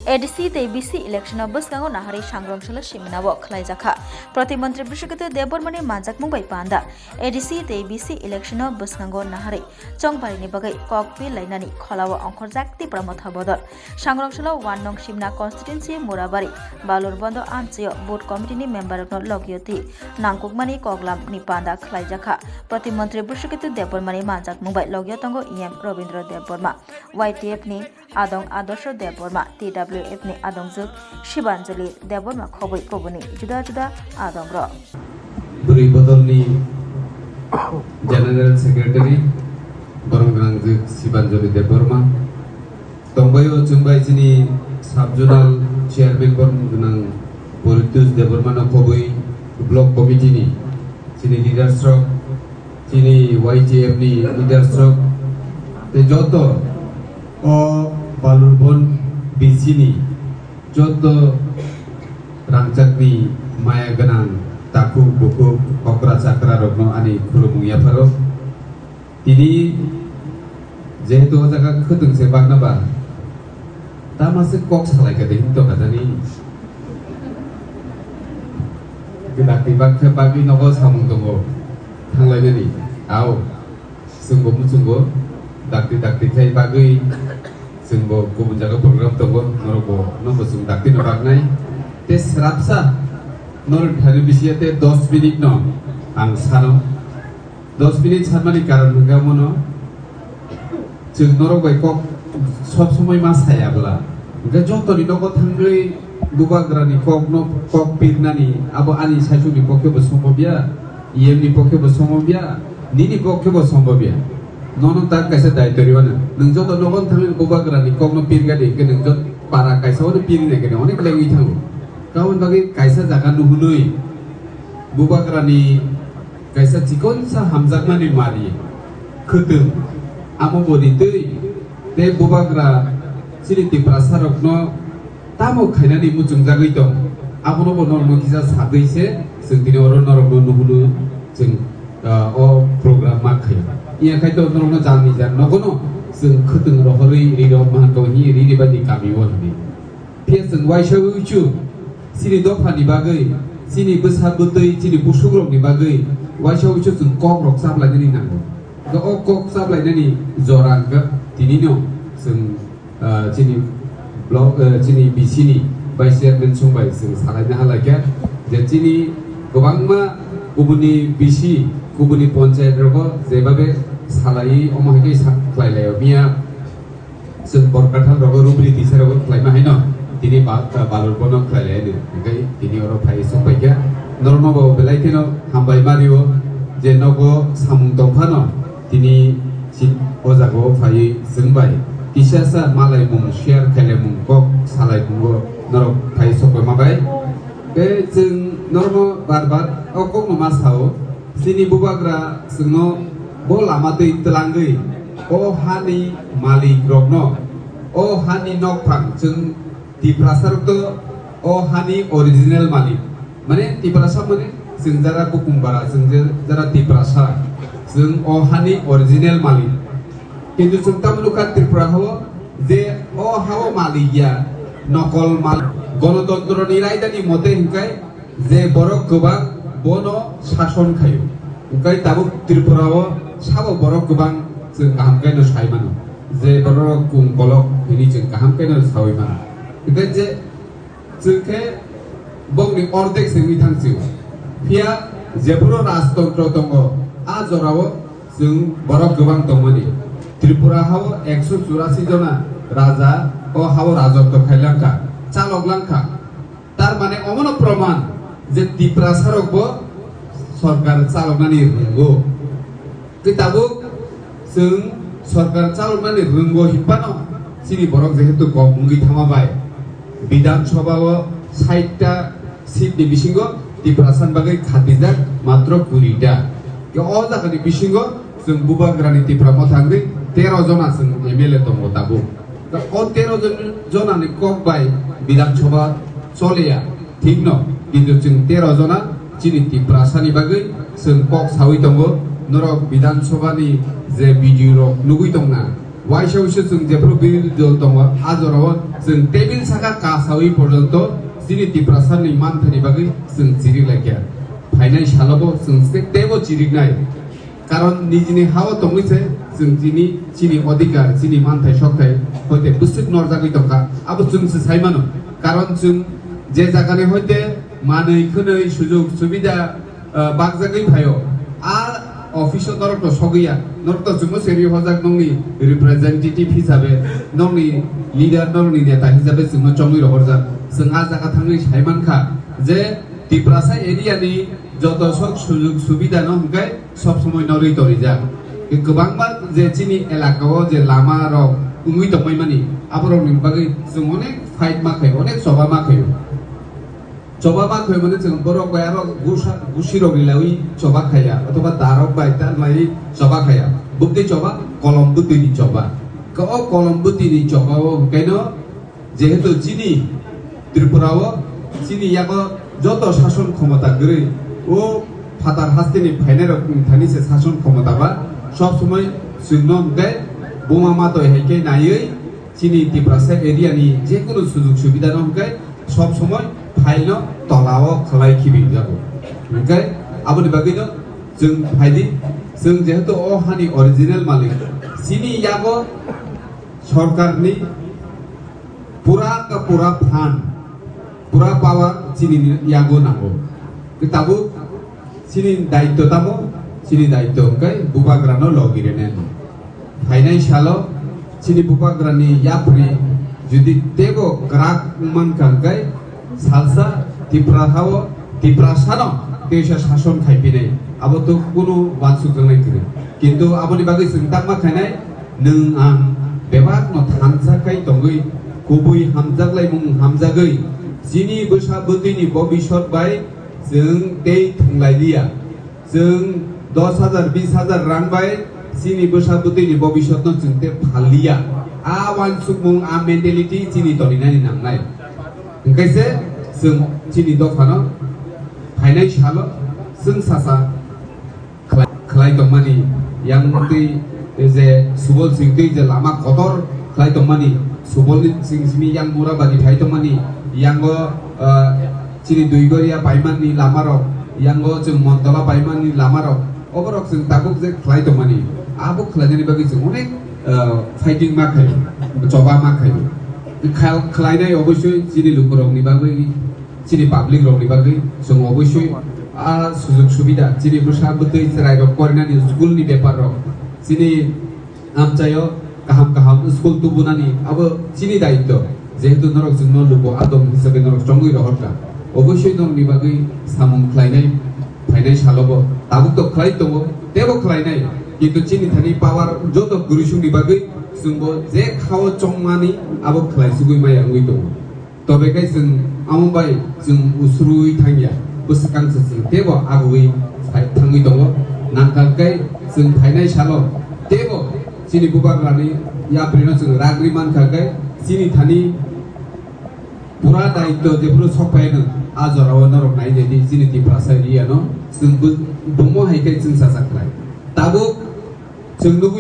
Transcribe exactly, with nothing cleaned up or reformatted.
A D C tei B C election o bwskango naharwi sangrong salo simina o khlaijakha. Protimontri Brishaketu Debbarmani manjakmung bai panda A D C tei B C election o bwskango naharwi chongbarini bagwi kok pi lainani kholao ongkhorjak Tipra Motha bodol. Sangrong salo one nong simna constituency Murabari Balurbondo amchio booth committee ni member rokno logio twi nangkukmani koklam ni panda khlaijakha. Protimontri Brishaketu Debbarmani manjakmung bai logio tongo E M Robindra Debbarma, Y T F ni Adong Adorsho Debbarma, T W F ni adongjwk Shibanjali Debbarma khobwi kubuni juda juda adongrok. Bwrwi bodolni General Secretary borok gwnangjwk Shibanjali Debbarma. Tongbaio chwngbai chini Sub Zonal Chairman borok gwnang Poritus Debbarmano khobwi Block Committee ni chini leaders rok, chini Y T F ni leaders rok, tei joto o Balurbon B C ni joto rangchakni maya gwnang takhuk bukhuk okra chakra rokno ani khulumung yapharo. Tini jehetu o jaga khwtwng se bakna ba, tama se kok salai kha de hinto kha jani. Dakti bak khe bagwi nogo samung tongo thanglainani. Ao, chwngbo muchungo dakti dakti khai bagwi chwngbo kubun jaga program tongo, norokbo nobo chwng dakti no baknai. Te srapsa norok thani bisiya te dos minute no ang sano. Dos minute sanmani karon hwnkhe omono, chwng norok bai kok sob somoi ma saya bwla. Hwnkhe jotoni nogo thangwi bubagrani kokno kok pirnani abo ani saichungni pokhe bo sombobya, E M ni pokhe bo sombobya, nini pokhe bo sombobya. Nono tak kaisa daityo rwmano. Nwng joto nogo thangwi bubagrani kokno pirgadi hwnkhe nwng jot para kaisa o pirnai khe onek lengwi thango. Kabun bagwi kaisa jaga nuhunwi bubagrani kaisa chikonsa hamjakmani mari khwtwng, amo bo ritwi tei bubagra chini Tiprasarokno tamo khainani muchungjagwi tong, abono bo norokno kisa sagwi se chwng tini oro norokno nuhunu chwng, ah, o program ma khaio. Iya khai to norokno jalni jal nogono chwng khwtwng rohorwi rirok mankha hwnwi riri bai ni kami o hwnwi. Phiya chwng uaisa uichu chini dophani bagwi, chini bwsa bwtwi, chini busukrokni bagwi uaisa uichu chwng kokrok chaplainani nango. Hwnkhe o kok chaplainani jora hwnkhe tinino chwng, ah, chini block, ah, chini B C ni vice chairman song bai chwng salaina halaikha je chini kwbangma kubuni B C, kubuni ponchayat rogo jebabe salai omo hai khe sa-, khlai laio. Miya Chwng Borkathal rogo rubri tisa rogo khlaima haino tini ba-, Balur bono khlai lai hino. Hwnkhe tini oro phai sokpaikha. Norokno bo belai kheno hambai ma rio je nogo samung tongphano tini si-, o jaga o phaiwi chwng bai kisa sa malaimung share khailaimung kok salaimungo norok phai sokpaima bai. Tei chwng norokno bar bar o kokno ma sao. Chini bubagra chwngno bo lama twi twlangwi o hani malik rokno, o hani nokphang chwng Tiprasa rok to o hani original malik. Mane Tiprasa mane chwng jara Bukumbara, chwng je jara Tiprasa, chwng o hani original malik. Kintu chwng tamo nukha Tripura hao je o hao malik ya, nokol mal, Gonotontro ni raida ni mote hinkai je borok kwbang bono sason khaio. Hwnkhe tabuk Tripura o sabo borok kwbang chwng kaham khe no sai mano. Je borok kung kolok hini chwng kaham khe no saui mano. Hwnkhe je chwng khe bokni ordek se wngwi thang sio. Phiya jephuru rajtontro tongo, a jorao chwng borok kwbang tongmani. Tripura hao ekso churasi jona raja o hao rajotw khailangkha, chalok langkha. Tar mane omono proman je Tiprasa rok bo sorkar chaloknani rwngo. Tei tabuk chwng sorkar chaloknani rwngo hinphano chini borok jehetu kom wngwi thangma bai Bidhan Sabha o sait ta seat ni bisingo Tiprasa ni bagwi khatijak matro kuri ta. Ke o jaga ni bisingo chwng bubagrani Tipra Motha wngwi tero jona chwng M L A tongo tabuk. O tero jon, jona ni kok bai Bidhan Sabha choliya, thik no, kintu chwng tero jona chini Tiprasa ni bagwi chwng kok saui tongo. Norok Bidhan Sabha ni je video rok nugui tongna, Waisa waisa chwng jephru birodhi dol tongo, a jorao chwng table saka kasawi porjonto chini Tiprasani manthaini bagwi chwng chiriklaikha. Phainai salobo chwng se teibo chiriknai. Karon nijini hao tongwi se chwng chini, chini odhikar, chini manthai sokthai hoite bwswk norjagwi tongkha. Abo chwng se sai mano. Karon chwng je jagani hoite manwi khwnwi sujog subida ah, bakjagwi phaio. A office-o norokno sogwi ya. Norokno chwngno serwi hojak nongni representative hisabe, nongni leader, norokni neta hisabe chwngno chongwi rohorjak. Chwng a jaga thangwi sai mankha je Tiprasa area-ni joto sok sujog subida-no hwnkhe sob somoi norwi torijak. Kwbangma je chini elaka-o je lama-rok wngwi tongmani, aborokni bagwi chwng onek fight ma khaio, onek choba ma khaio. Choba ma khaimani chwng borok bai aro gusa-, gusirok rilawi choba khaya, othoba darok bai tanglaiwi choba khaya. Bwtwi choba, kolom bwtwini choba. Ka-, o kolom bwtwini choba o hwnkhaino jehetu chini Tripura o chini yago joto sason khomota kwrwi, o phatar hasteni phainairok thani se sason khomota ba sob somoi chwngno hwnkhe buma matoi hai khe naiwi chini Tiprasa area ni jekunu sujog subida no hwnkhe sob somoi file no tola o khlai khibi jago. Hwnkhe aboni bagwi no chwng phaidi, chwng jehetu o hani original malik, chini yago sorkar ni pura ka pura fund, pura power chini yago nango. Tabuk chini daityo tamo, chini daityo hwnkhe bubagrano logi rene. Phainai salo chini bubagrani yapri jodi teibo kwrak wngmankha hwnkhe salsa Tipra hao Tiprasano teisa sason khaiphinai. Abo to kunu wansukjaknai kwrwi. Kintu aboni bagwi chwng tangma khainai, nwng ang bebakno thansa khai tongwi kubui hamjaklaimung hamjagwi chini bwsa bwtwini bobisot bai chwng tei thwnglai liya. Chwng dos hajar, bis hajar rang bai chini bwsa bwtwini bobisotno chwng tei phal liya. A wansukmung, a mentality chini toninani nangnai. Hwnkhe se chwng chini dophano phainai salo chwng sasa khlai, khlai tongmani, yang twi je Subol Singh twi je lama kotor khlai tongmani, Subol Singh simi yang Murabadi phai tongmani, yango, ah, chini Duigoria paimanni lamarok, yango chwng Montola paimanni lamarok, oborok chwng tabuk je khlai tongmani, abo khlainani bagwi chwng onek, ah, fighting ma khaio, choba ma khaio. Khal-, khlainai obossoi chini lukurokni bagwi, chini public rokni bagwi chwng obossoi a sujog subida, chini bwsa bwtwi chwrairok porinani school ni bepar rok, chini amchaio kaham kaham school tubunani abo chini daityo. Jehetu norok chwngno luku adong hisabe norok chongwi rohorkha, obossoi norokni bagwi samung khlainai phainai salobo tabuk to khlai tongo, teibo khlainai, kintu chini thani power joto kwrwisungni bagwi chwngbo je khao chongmani abo khlai sugwi maya wngwi tongo. Tobe khe chwng amo bai chwng usrui thangya, bwswkang se chwng teibo agwi phai thangwi tongo. Nangkha khe chwng phainai salo teibo chini bubagrani yaprino chwng ragri mankha khe chini thani pura daityo jephru sokphaino a jorao norok nai di chini Tiprasa area no chwng bu-, bummo hai khe chwng sasak khlai. Tabuk chwng nugwi